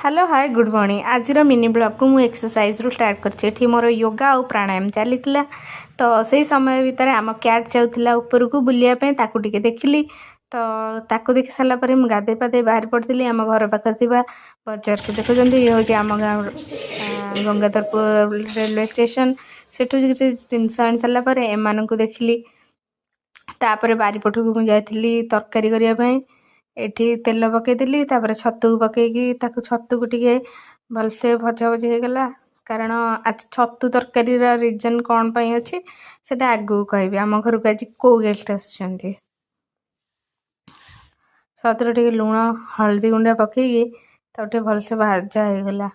Hello, ହାଏ, good morning. ଆଜିର mini ବ୍ଲଗ୍କୁ ମୁଁ ଏକ୍ସରସାଇଜ୍ରୁ start କରିଛି। ଏଠି ମୋର ୟୋଗା ଆଉ ପ୍ରାଣାୟାମ ଚାଲିଥିଲା। ତ ସେଇ ସମୟ ଭିତରେ ଆମ କ୍ୟାଟ୍ ଯାଉଥିଲା ଉପରକୁ ବୁଲିବା ପାଇଁ, ତାକୁ ଟିକେ ଦେଖିଲି। ତ ତାକୁ ଦେଖି ସାରିଲା ପରେ ମୁଁ ଗାଧୋଇ ପାଧୋଇ ବାହାରି ପଡ଼ିଥିଲି ଆମ ଘର ପାଖରେ ଥିବା ବଜାରକୁ। ଦେଖୁଛନ୍ତି, ଇଏ ହେଉଛି ଆମ ଗାଁ ଗଙ୍ଗାଧରପୁର ରେଲୱେ ଷ୍ଟେସନ୍। ସେଠୁ କିଛି ଜିନିଷ ଆଣି ସାରିଲା ପରେ ଏମାନଙ୍କୁ ଦେଖିଲି। ତାପରେ ବାରିପଟକୁ ମୁଁ ଯାଇଥିଲି ତରକାରୀ କରିବା ପାଇଁ। ଏଠି ତେଲ ପକାଇଦେଲି, ତାପରେ ଛତୁକୁ ପକାଇକି ତାକୁ ଛତୁକୁ ଟିକେ ଭଲସେ ଭଜାଭଜି ହେଇଗଲା। କାରଣ ଆଜି ଛତୁ ତରକାରୀର ରିଜନ୍ କ'ଣ ପାଇଁ ଅଛି, ସେଇଟା ଆଗକୁ କହିବି। ଆମ ଘରକୁ ଆଜି କେଉଁ ଗେଷ୍ଟ ଆସୁଛନ୍ତି। ଛତୁରେ ଟିକେ ଲୁଣ, ହଳଦୀ ଗୁଣ୍ଡ ପକାଇକି ତାକୁ ଟିକେ ଭଲସେ ଭଜା ହେଇଗଲା।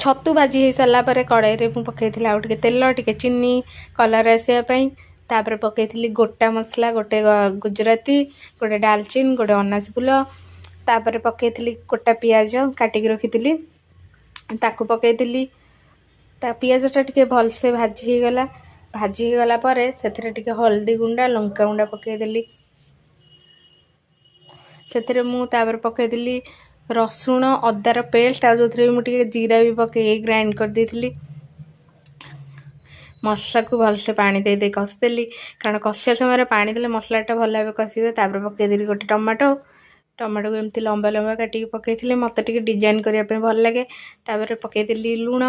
ଛତୁ ଭାଜି ହେଇସାରିଲା ପରେ କଡ଼େଇରେ ମୁଁ ପକାଇଥିଲି ଆଉ ଟିକେ ତେଲ, ଟିକେ ଚିନି କଲର୍ ଆସିବା ପାଇଁ। ତାପରେ ପକାଇଥିଲି ଗୋଟା ମସଲା, ଗୋଟେ ଗୁଜୁରାତି, ଗୋଟେ ଡାଲଚିନି, ଗୋଟେ ଅନାସୀ ଫୁଲ। ତାପରେ ପକାଇଥିଲି ଗୋଟା ପିଆଜ କାଟିକି ରଖିଥିଲି, ତାକୁ ପକାଇଥିଲି। ତା ପିଆଜଟା ଟିକେ ଭଲସେ ଭାଜି ହେଇଗଲା। ଭାଜି ହେଇଗଲା ପରେ ସେଥିରେ ଟିକେ ହଳଦୀ ଗୁଣ୍ଡ, ଲଙ୍କା ଗୁଣ୍ଡ ପକାଇଦେଲି। ସେଥିରେ ମୁଁ ତାପରେ ପକାଇଦେଲି ରସୁଣ ଅଦାର ପେଷ୍ଟ, ଆଉ ଯେଉଁଥିରେ ମୁଁ ଟିକେ ଜିରା ବି ପକାଇ ଗ୍ରାଇଣ୍ଡ କରିଦେଇଥିଲି। ମସଲାକୁ ଭଲସେ ପାଣି ଦେଇ ଦେଇ କଷିଦେଲି, କାରଣ କଷିବା ସମୟରେ ପାଣି ଦେଲେ ମସଲାଟା ଭଲ ଭାବେ କଷିବ। ତାପରେ ପକାଇଦେଲି ଗୋଟେ ଟମାଟୋ। ଟମାଟୋକୁ ଏମିତି ଲମ୍ବା ଲମ୍ବା କାଟିକି ପକାଇଥିଲି, ମୋତେ ଟିକେ ଡିଜାଇନ୍ କରିବା ପାଇଁ ଭଲ ଲାଗେ। ତାପରେ ପକାଇଦେଲି ଲୁଣ।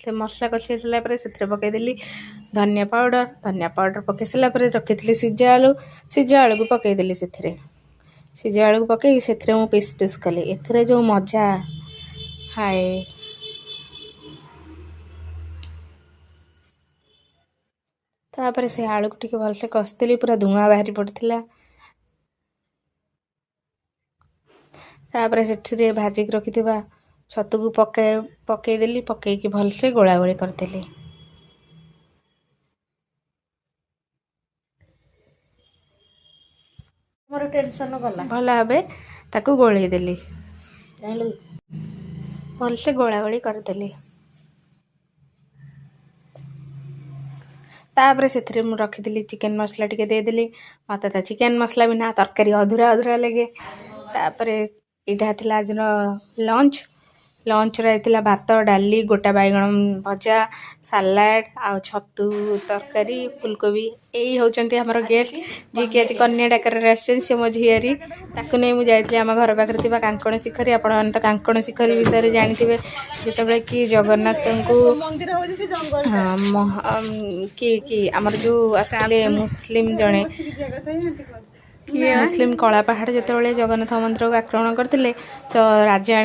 ସେ ମସଲା କଷି ସାରିଲା ପରେ ସେଥିରେ ପକାଇଦେଲି ଧନିଆ ପାଉଡ଼ର। ଧନିଆ ପାଉଡ଼ର ପକାଇ ସାରିଲା ପରେ ରଖିଥିଲି ସିଝା ଆଳୁ, ସିଝା ଆଳୁକୁ ପକାଇଦେଲି ସେଥିରେ। ସିଝା ଆଳୁକୁ ପକାଇକି ସେଥିରେ ମୁଁ ପିସ୍ ପିସ୍ କଲି। ଏଥିରେ ଯେଉଁ ମଜା, ହାଏ! ତାପରେ ସେ ଆଳୁକୁ ଟିକେ ଭଲସେ କଷିଦେଲି, ପୁରା ଧୂଆଁ ବାହାରି ପଡ଼ିଥିଲା। ତାପରେ ସେଥିରେ ଭାଜିକି ରଖିଥିବା ଛତୁକୁ ପକାଇଦେଲି। ପକାଇକି ଭଲସେ ଗୋଳା ଗୋଳି କରିଦେଲି। ମୋର ଟେନସନ୍ ଗଲା। ଭଲ ଭାବେ ତାକୁ ଗୋଳେଇ ଦେଲି। ଜାଣିଲୁ? ଭଲସେ ଗୋଳାଗୋଳି କରିଦେଲି। ତାପରେ ସେଥିରେ ମୁଁ ରଖିଥିଲି ଚିକେନ୍ ମସଲା, ଟିକେ ଦେଇଦେଲି। ମୋତେ ତ ଚିକେନ୍ ମସଲା ବିନା ତରକାରୀ ଅଧୁରା ଅଧୁରା ଲାଗେ। ତାପରେ ଏଇଟା ଥିଲା ଆଜିର ଲଞ୍ଚ। ଲଞ୍ଚରେ ହେଇଥିଲା ଭାତ, ଡାଲି, ଗୋଟା ବାଇଗଣ ଭଜା, ସାଲାଡ଼ ଆଉ ଛତୁ ତରକାରୀ, ଫୁଲକୋବି। ଏଇ ହେଉଛନ୍ତି ଆମର ଗେଷ୍ଟ, ଯିଏକି ଆଜି କନ୍ୟା ଡାକରାରେ ଆସିଛନ୍ତି। ସେ ମୋ ଝିଆରୀ। ତାକୁ ନେଇ ମୁଁ ଯାଇଥିଲି ଆମ ଘର ପାଖରେ ଥିବା କାଙ୍କଣ ଶିଖରୀ। ଆପଣମାନେ ତ କାଙ୍କଣ ଶିଖରୀ ବିଷୟରେ ଜାଣିଥିବେ। ଯେତେବେଳେ କି ଜଗନ୍ନାଥଙ୍କୁ ମନ୍ଦିର ହଉଛି ସେ ଜଙ୍ଗଲଟା। କି କି ଆମର ଯେଉଁ ଆସିଥିଲେ ମୁସଲିମ ଜଣେ ମୁସଲିମ କଳା ପାହାଡ଼, ଯେତେବେଳେ ଜଗନ୍ନାଥ ମନ୍ଦିରକୁ ଆକ୍ରମଣ କରିଥିଲେ, ତ ରାଜା